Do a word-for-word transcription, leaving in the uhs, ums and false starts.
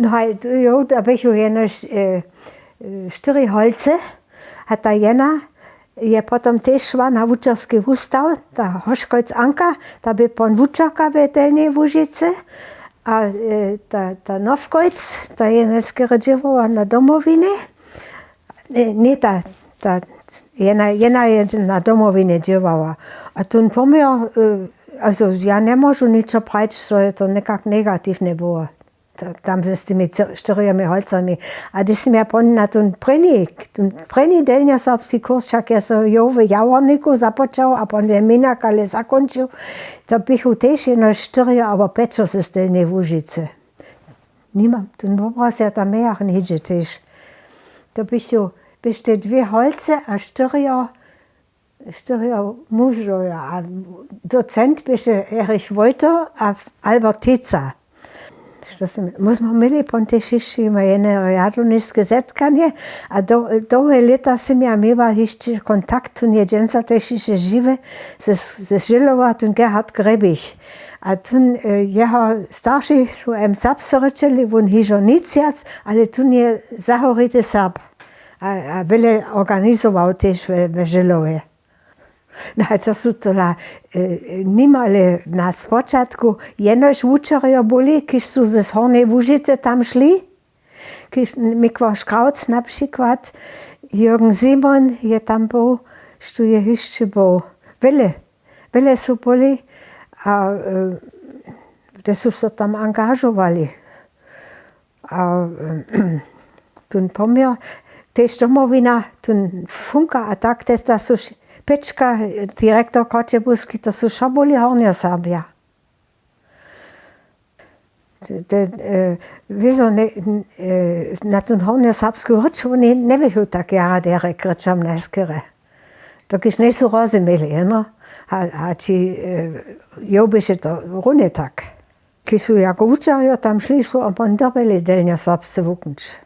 No haj, jo, to běchu jenož štyri holcy. A ta jena je potom tež šła na wučerski wustaw, ta Hoškojc Anka, ta bě pon wučerka w Delnjej Łužicy. A ta Nowkojc, ta je njeskerje dźěłała na Domowinje. Ně, ta jena je na Domowinje dźěłała. A tón poměr, azo ja njemóžu ničo prajić, zo je to někak negatiwnje było. Tam z tymi štyrjomi holcami. A hdyž sym ja pon na tón prěni delnjoserbski kurs, wšak ja so jow w Jaworniku započał a pon w Minakale zakónčił, to běchu tež jeno štyrjo abo pjećo z Delnjej Łužicy. Nimam tón wobraz, ja tam mějach něhdźe tež. To běchu, běštej dwě holcy a štyrjo štyrjo mužojo a docent běše Erich Wojto a Albert Teca. Što sym, my smy měli pon tež hišće jene rjadowniske zetkanje a dołhe lěta sym ja měła hišće kontakt, tón je dźensa tež hišće žiwy, ze Žylowa, tón Gerhard Grebich. A tón jeho starši su em serbsce rěčeli, wón hižo nic wjac, ale tón je zahority Serb. A wjele organizował tež we Žylowje. No a to su tola nimale na spočatku jenož wučerjo byli, kiž su z Hornjeje Łužicy tam šli, kiž Mikławš Krauc na přikład, Jürgen Simon je tam był, štó je hišće był, wjele, wjele su byli a te su so tam angažowali. A tón poměr, tež Domowina, tón Funka a tak, te, to su Pěčka, direktor Choćebuski, to su wšo byli Hornjoserbja. Na tón hornjoserbsku rěč woni njeběchu tak jara derje, rěčam najskerje. Dokelž njejsu rozumjeli, no. A ći jow běše to runje tak. Kiž su jako wučerjo tam šli, su a pon dyrbjeli delnjoserbsce wuknyć.